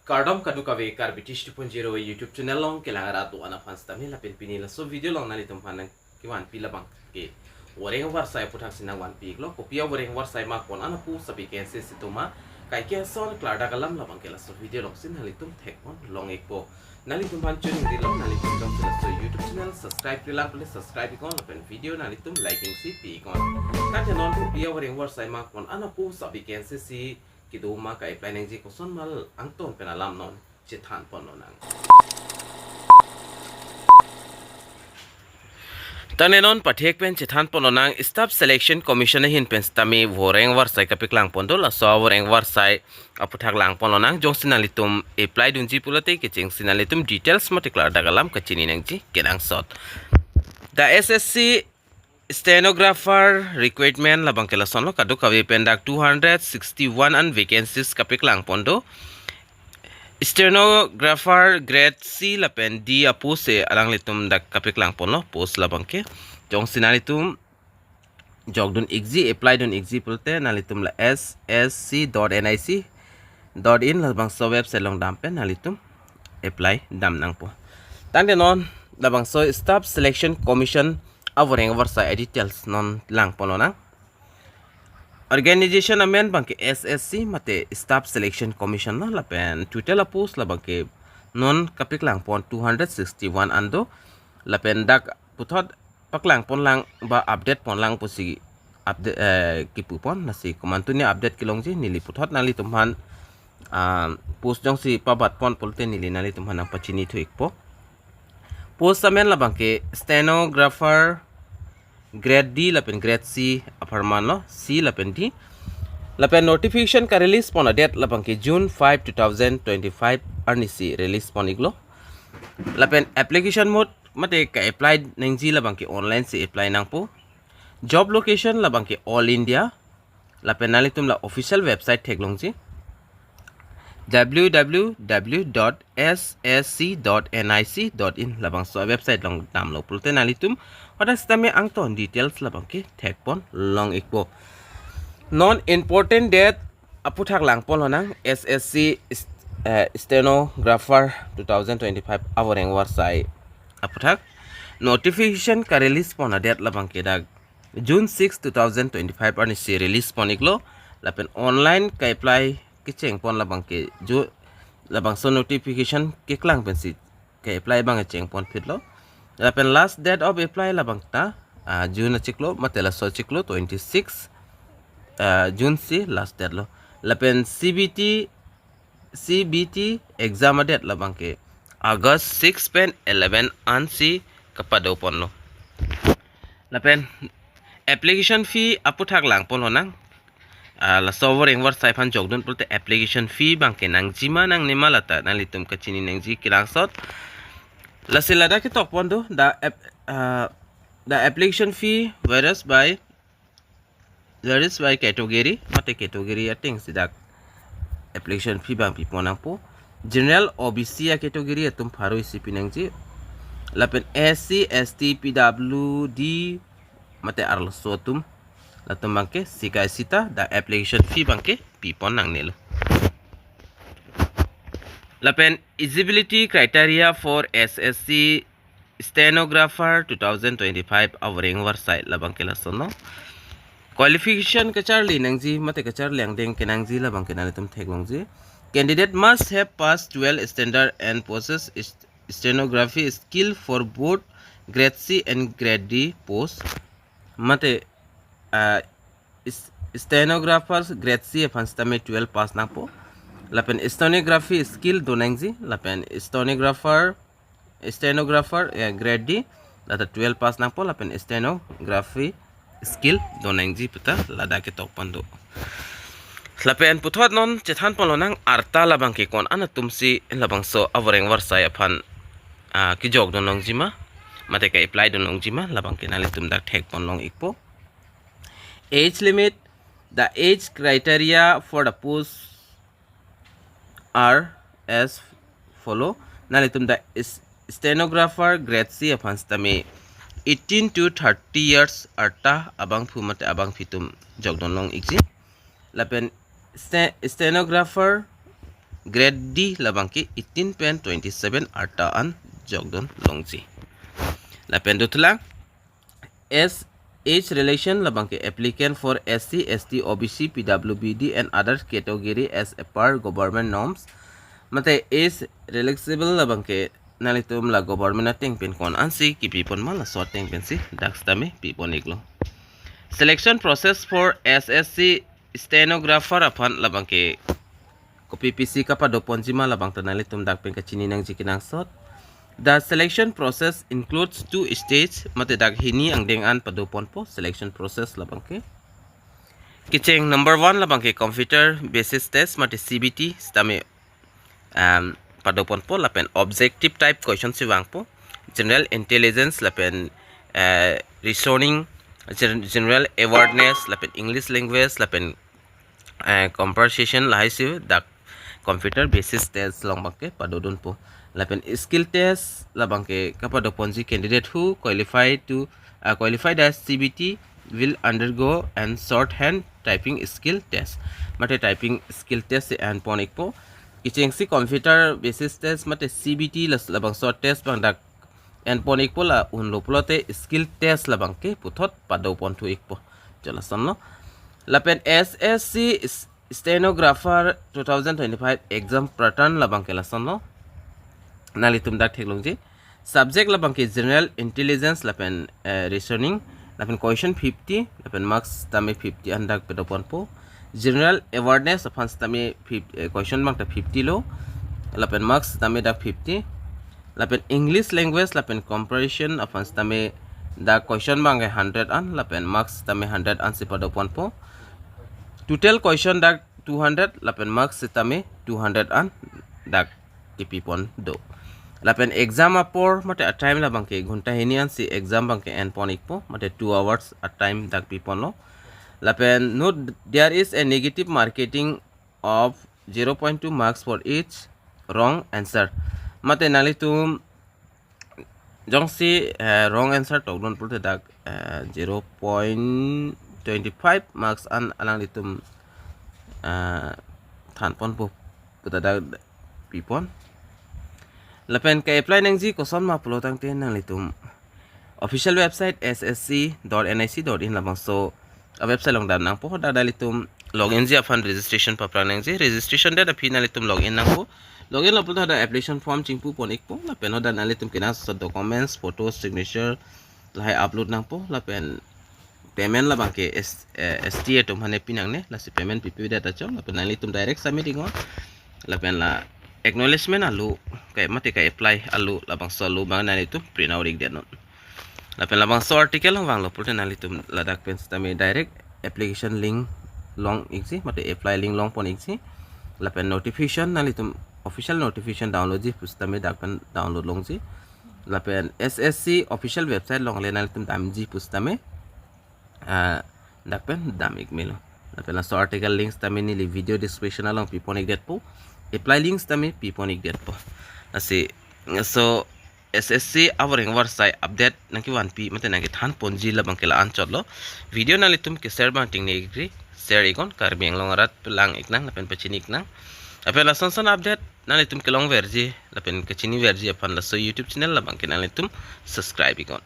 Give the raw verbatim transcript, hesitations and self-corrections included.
Kardom kadokave Karbi Tish two point zero YouTube channel along kelang arat do-an aphan sitame lapen pini laso video along nanglitum aphan nangkevanpi labang ke voreng avarsai aphuthak si nangvanpi iklo. Kopi avoreng avarsai ma, ko-an apost avacancy si do ma, kaike ason klardak alam labang ke laso video along si nanglitum thekpon long ikpo. Nanglitum aphan choningri lo, nanglitum jongsi laso YouTube channel subscribe-re lang pule subscribe iknon lapen video nanglitum like-ing si pi iknon. Tangte non kopi avoreng avarsai ma, ko-an apost avacancy si kedo ma, ka-apply nangji koson ma, angton pen alam non chethanpon lonang. Tangte non pathek pen chethanpon lonang, Staff Selection Commission ahin pen sitame voreng avarsai kapaklangpon do. Laso voreng avarsai aphuthak langpon lonang. Jongsi nanglitum apply dunji pulote kechengsi nanglitum details mate klardak alam kachini nangji kenangsot. The S S C stenographer recruitment labang ke lason lo, kadokave pen dak two hundred sixty-one an vacancies kapaklangpon do. Stenographer grade C lapen D apost si alanglitum dak kapaklangpon lo post labang ke. Jongsi nanglitum jokdun ikji, apply dun ikji pulote nanglitum la S S C dot N I C dot in labangso website along dam pen nanglitum apply dam nangpo. Tangte non labangso Staff Selection Commission avoreng avarsai adetails non langpon lonang. Organization amen abang ke S S C mate Staff Selection Commission lo, lapen total apost labang ke non kapaklangpon two hundred sixty-one an do, lapen dak puthot paklangpon lang ba update pon lang pusi update, eh, kipupon, lasi komantu ni update kelongji neli puthot nanglitum aphan, ah, post jongsi pabatpon pulote neli nanglitum aphan nangpachinithu ikpo. Post amen labang ke stenographer grade D lapen grade C apharman lo, C lapen D. Lapen notification ka-release pon adate labang ke June five, two thousand twenty-five arni si release pon iklo. Lapen application mode mate ka-apply nangji labang ke online si apply nangpo. Job location labang ke all India. Lapen nanglitum la official website theklongji, W W W dot S S C dot N I C dot in, labangso website along damlo pulote nanglitum hadak sitame angton details labang ke thekpon long ikpo. Non important date aphuthak langpon lonang, S S C is-, eh, stenographer two thousand twenty-five avoreng avarsai aphuthak. Notification ka-release pon adate labang ke dak June six, two thousand twenty-five arni si release pon iklo. Lapen online ka-apply kechengpon labang ke Ju-, labangso notification keklang pensi ka-apply abang kechengpon phitlo. Lapen last date of apply labang ta, ah, June achiklo, mate laso achiklo twenty-six, ah, June si last date lo. Lapen C B T, C B T exam adate labang ke August six pen eleven ansi kapadoponlo. Lapen application fee aphuthak langpon lonang. Ah, laso avoreng avarsai aphan jokdun pulote application fee abang ke nangjima nangnema lata nanglitum kachini nangji kenangsot. Lasi ladak ketokpon do, the app-, ah, the application fee varies by, varies by category, mate category ateng si dak application fee abang pipon nangpo. General, O B C acategory atum pharo isi pinangji. Lapen S C, S T, P W D mate arloso atum, latum abang ke sika isi ta the application fee abang ke pipon nangnelo. Lapen eligibility criteria for S S C stenographer two thousand twenty-five avoreng avarsai labang ke lason lo. Qualification kacharli nangji mate kacharli angdeng kenangji labang ke nanglitum theklongji. Candidate must have passed twelve standard and possess is-, stenography skill for both grade C and grade D post. Mate, ah, is-, stenographers grade C aphan sitame twelve pass nangpo. Lapen stenography skill do nangji, lapen stenographer, stenographer, eh, grade D, lata twelve pass nangpo, lapen stenography skill do nangji puta ladak ketokpon do. Lapen puthot non chethanpon lonang arta labang ke ko-an atum si labangso avoreng avarsai aphan, ah, kejokdun longjima, mate ka-apply dun longjima, labang ke nanglitum dak thekpon long ikpo. Age limit, the age criteria for the post are as follow. Nanglitum the is-, stenographer grade C aphan sitame eighteen to thirty years arta abangphu mate abangphi atum jokdun long ikji. Lapen ste-, stenographer grade D labangke eighteen pen twenty-seven arta an jokdun longji. Lapen dothulang, S H relation labangke applicant for S C, S T, O B C, P W B D and other category as per government norms. Mate age relaxable labangke nanglitum la government ateng pen ko-an ansi kipipon ma, laso ateng pensi dak sitame pipon iklo. Selection process for S S C stenographer aphan labangke kopi pisi kapadoponji ma labang ta nanglitum dak pen kachini nangji kenangsot. The selection process includes two stage, mate dak hini angdeng an padoponpo selection process labangke. Kecheng number one labangke computer basis test mate C B T sitame um, padoponpo, lapen objective type question si vangpo, general intelligence lapen uh, reasoning, gen- general awareness lapen English language lapen uh, conversation lahai si dak computer basis test along bangke padodunpo. Lapen skill test labangke kapadoponji candidate who qualify to uh, qualified as C B T will undergo an shorthand typing skill test. Mate typing skill test si enpon ikpo. Kechengsi computer basis test mate C B T las- labangso test bang dak enpon ikpo, la unlo pulote skill test labangke puthot padoponthu ikpo. Cho lasonlo. Lapen S S C s- stenographer two thousand twenty-five exam pattern labangke lasonlo. Nanglitum dak theklongji. Subject labangke general intelligence lapen uh, reasoning, lapen question fifty lapen marks tame fifty an dak padoponpo. General awareness aphan sitame fifty, eh, question bang ta fifty lo, lapen marks sitame dak fifty. Lapen English language lapen comprehension aphan sitame dak question bangke hundred an lapen marks sitame hundred an si padoponpo. Total question dak two hundred lapen marks sitame two hundred an dak kipipon do. Lapen exam apor mate a time labangke ghonta hini ansi exam bangke enpon ikpo, mate two hours a time dak piponlo. Lapen note, there is a negative marking of zero point two marks for each wrong answer. Mate nanglitum jongsi uh, wrong answer tokdun pulote dak uh, zero point twenty-five marks an alanglitum uh, thanponpo puta dak pipon. Lapen ka-apply nangji koson ma pulo tangte nanglitum official website S S C dot N I C dot in labangso a website along dam nangpo. Hadak nanglitum login ji aphan registration paprang nangji. Registration date aphi nanglitum login nangpo. Login lo puta hadak application form chingpupon ikpo. Lapen hadak nanglitum kenangsot documents, photo, signature lahai upload nangpo. Lapen payment labangke S, eh, S T atum aphan pinangne, lasi payment pipedet ajo. Lapen nanglitum direct submit iknon. Lapen la acknowledgement alu, kai mate ka-apply alu, labangso alu bang nanglitum print out ikdetnon. Lapen labangso article along vanglo pulote nanglitum ladak pen sitame direct application link long ikji, mate apply link longpon ikji. Lapen notification nanglitum official notification download ji pusitame dak pen download longji. Lapen S S C official website along le nanglitum damji pusitame ah, dak pen dam ik melo. Lapen laso article links tame neli video description along pipon ikdetpo. Apply links tame pipon ikdetpo. Lasi, so S S C avoreng avarsai update nangkevanpi mate nangkethanponji labangke la-an chotlo. Video nanglitum keser bang tingne ikri, share iknon, Karbi Anglong arat pelang iknang lapen pachini iknang. Lapen lason son update nanglitum kelongverji lapen kachiniverji aphan laso YouTube channel labangke nanglitum subscribe iknon.